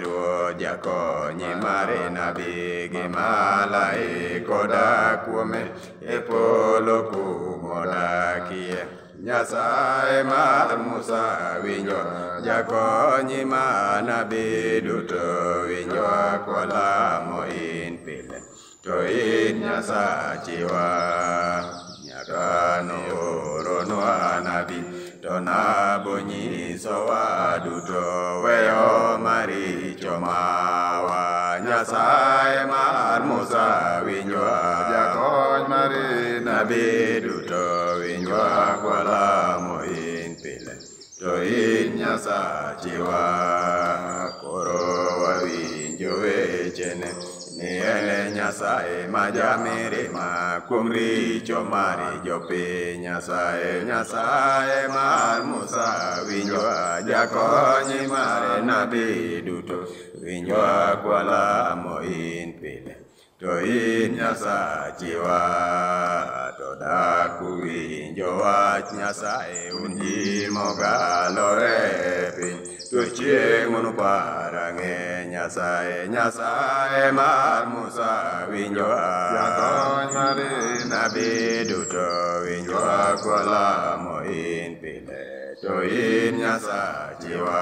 Ruoth jakonyi mare nabi gi malaika odak kuome e polo kumodakie. Nyasaye mar Musa winjo jakonyi ma nabi duto winjwa kwalamo in pile to in Nyasachiwa. Nyaka nooronwa nabi to nabo nyisowa duto weyo maricho mawa. Nyasaye mar Musa winjwa Jakony mari nabi duto winjwa kwalamo in pile to in Nyasachiwa. Koro wawinjo wechene ni en Nyasaye ma jamirima kuom richo mar jopiny. Nyasaye Nyasaye mar Musa winjwa jakonyi mare nabi duto winjwa kwalamo in pile to in Nyasachiwa. To dak uwinjo wach Nyasaye un ji mogalore e piny to chieng' unupar ang'e Nyasaye. Nyasaye mar Musa winjwa Jakony mari nabi duto winjwa kwalamo in pile to in Nyasachiwa.